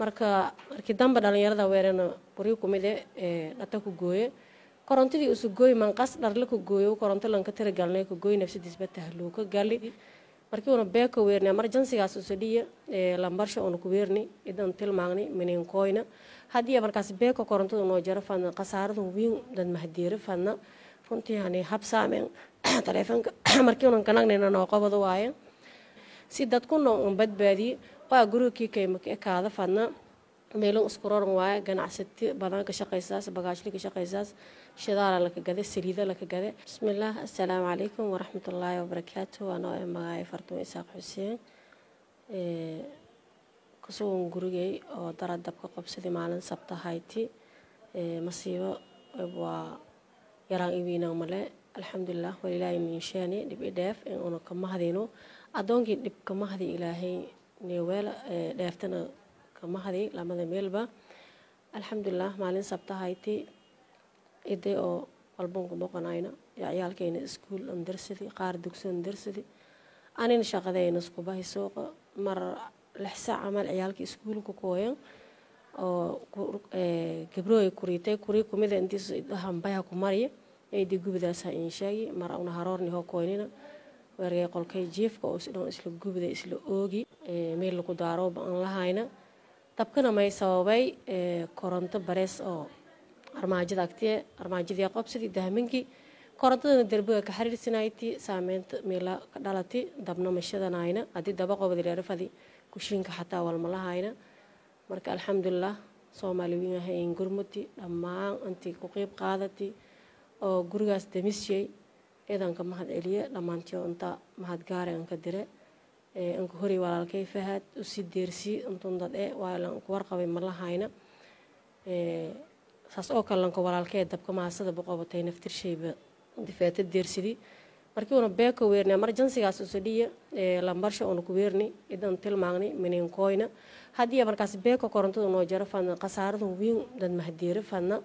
Marka markii dambe dhalinyarada weerana guryo kumid ee dhata ku gooye korontadii usu gooy manqas dharle ku gooyo koronto lanka tiragalnay ku gooy nafsadiisba tahluuka gali. Markii una beeko weerni emergency-gaas usu dhiya lambarsha una ku weerni idan tilmaagni mininkooyna haddii markaas beeko korontada noo jaro fadna khasaaradu weyn dad mahadiiro fadna runtii hani hab saameen taleefanka markii unan kanagnayna noo qabado waaye si dadkuna un badbaadiye waa guriga kii kaymaka ekaada fadna meelon isku roran waaye ganacsati badan ka shaqaysaas bagaashli ka shaqaysaas shidaala laka gade saliida laka gade. Bismillaah, assalaamu calaykum waraxmatullaahi wabarakaatu. Anoo ee magacay Fartumo Isaaq Xuseen kusugan gurigay oo dara dabka qabsaday maalin sabta hayti masiibo waa yaraan iwiinaan male. Alxamdulilah walilaahi minshaani dhib i dheef in una ka mahadino addoonkii dhib ka mahadi ilaahay neeweel dheeftana ka mahadi lamada meelba. Alxamdulilah maalin sabta hayti iday oo walbanku boqonayna ciyaalkayna iskuul an darsadi qaar dugsi an darsadi anina shaqadayna isku bahi suuqa mar 6 saac camal ciyaalka iskuulka kooyan oo gabrooy kuriitay kurii kumida intiis hambaha ku mariya aydi gubidaas ha in sheegi mar una haroorni hoo koynina weergay qolkay jiifka oo isdhan isla gubida isla oogi meel lagu daaro aan lahayna. Dabkana may sababay koronto barees oo armaajada agtiye armaajadii qabsadii dahminkii korontadana derbiga ka xiriirsanayti saameynta meela ka dhalati dabna mashadanayna haddii daba qobadi leerafadi kushiinka xataa walma lahayna. Marka alxamdulilah soomaali wiin gurmuti dhammaan intii ku qeyb qaadati oo gurigaas damisiyey ciidanka mahad celiye dhammaantiyo inta mahad gaare anka dire anka horay walaalkay Fahad usii deersii intun dad e waa lan ku warqabay ma lahayna. Saas oo kale lanka walaalkay dabka maasada boqobatay naftirshayba difeeta deersidii markii una beeko weerni emergency-gaas usu dhiya lambarsha una ku weerni idan tilmaagni mininkooyna haddii markaas beeko korontada noo jaro fadna khasaaradu weyn dad mahadiiro fadna.